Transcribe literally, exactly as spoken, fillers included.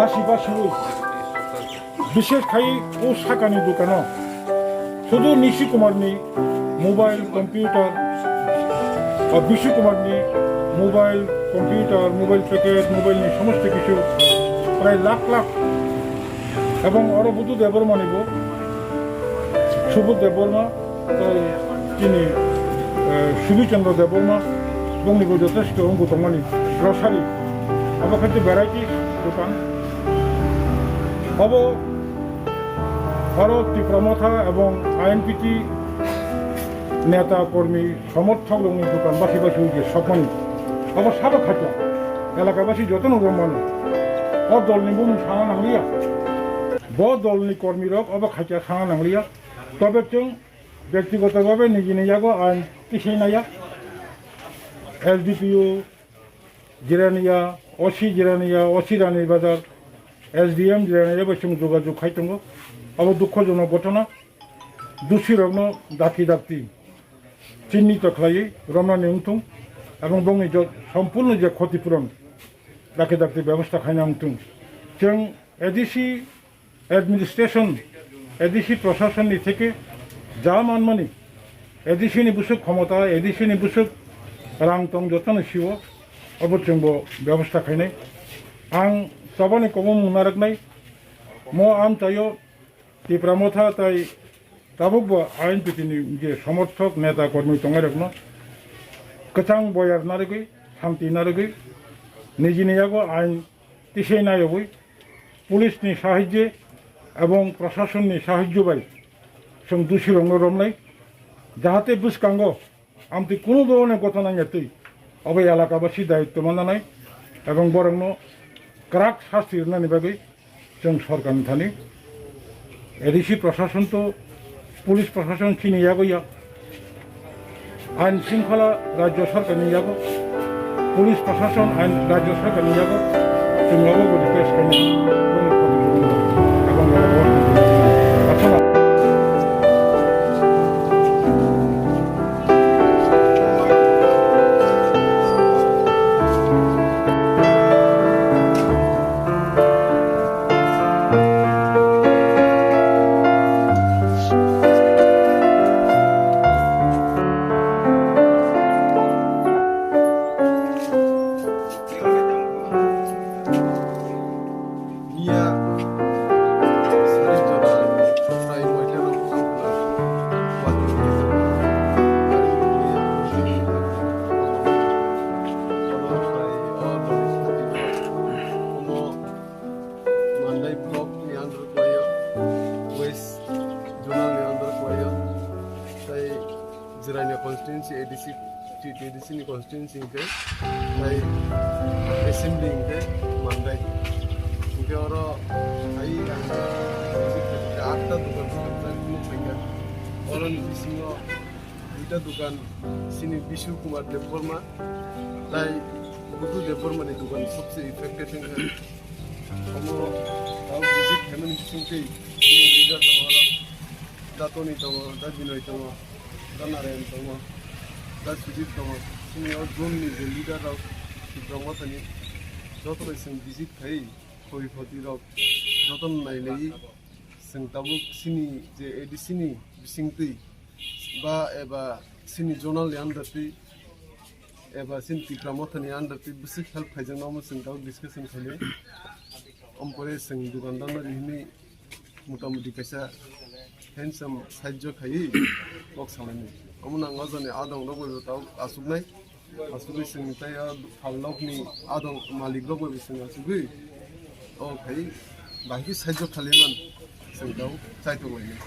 Basi basi ui. Bishesh khai o sakani dukano sudu Nishi Kumar ni mobile, computer, ba Bishu Kumar ni mobile, computer, mobile packet, mobile ni somosto kichu prai lakh lakh, ebong oro Budhu Debbarma ni bo, Subodh Debbarma, tai chini, eh, Subi Chandra Debbarma, bongni bo jotesto wngbo tongmani grocery. Abo khe varieties dukan. Abo aro Tipra Motha ebong I N P T neta, kormi, somorthok rokni dukan basi basi uje sokmani. Abo sabo khacha. Elaka basi jotono romano. O dolni bumung sana nangliya. Bo dolni kormi rok abo khacha sana nangliya. Tobe chwng byaktigoto bhabe nijini yago ain tisai naya. S D P O Jirania, O C Jirania, O C Rani Bazar, S D M Jirania bai chwng jogajog khai tongo. Abo dukhojonok ghotona. Dusi rokno dakti dakti chinnito khlaiwi romnani wngthung, ebong bongni jo-, sompurno je khoti puron dakti dakti bebosta khaina wngthung. Chwng A D C administration, A D C prasasonni theke ja manmani, A D C ni bwswk khomota, A D C ni bwswk rang tong, jotono sio, obo chwngbo bebosta khainai. Ang chobani kobo mung narwknai, mo amchaio Tipra Motha tai tabukbo I N P T ni je somorthok neta kormi tongnai rokno kwchang boyar narwgwi, santi narwgwi, nijini yago ain tisai nayogwi, police ni sahajye ebong prasasonni sahajyo bai chwng dusirokno romnai, jahate bwskango amtwi kunu dhoronor ghotona wngya twi, obo elakabasi dayitto mananai ebong borokno kwrak sasti rwnani bagwi chwng sorkarni thani A D C prashason to, police prashason chini yago ya. Ain shringkhola rajyo sarkarni yago, police prashason ain rajyo sarkarni yago, chwng abo bo request khainai. Ebong Iya, sari jora, sari moite rok tangkla, wadi moite rok, sari moite rok, sari moite rok, omo Mandai block ni under khlaio, West Zonal ni under khlaio, tai Jirania constituency A D C, T T A D C ni constituency hingke, tai assembly hingke Mandai. Hingke oro ai ang atta dukan selamjak ni sengkha. Oro ni bisingo duita dukan sini Bishu Kumar Debbarma, tai Budu Debbarma ni dukan sobse affected hingke. Omo tao visit khaimani bisingtwi chini leader tongo oro. Da Tony tongo, da Binoy tongo, da Narayan tongo, da Sujit tongo. Chini o zone ni je leader rok, Tipra Mothani joto bai chwng visit khai, khoi khoti rok joto no nailai. Chwng tabuk chini je A D C ni bisingtwi ba eba chini zonal ni under twi eba chini Tipra Mothani under twi bwswk help khaijakno omo chwng tabuk discussion khainai. Omo pore chwng dukandar no rihini motamuti kaisa handsome sahajyo khaiwi kok salainai. Omo nang o joni adong rok bai bo tabuk achuknai. Asugwi chwng tei o phalnokni adong malikrok bai bo chwng asugwi o khai bahai khe sahajyo khlaiman chwng tong chaitok lainai.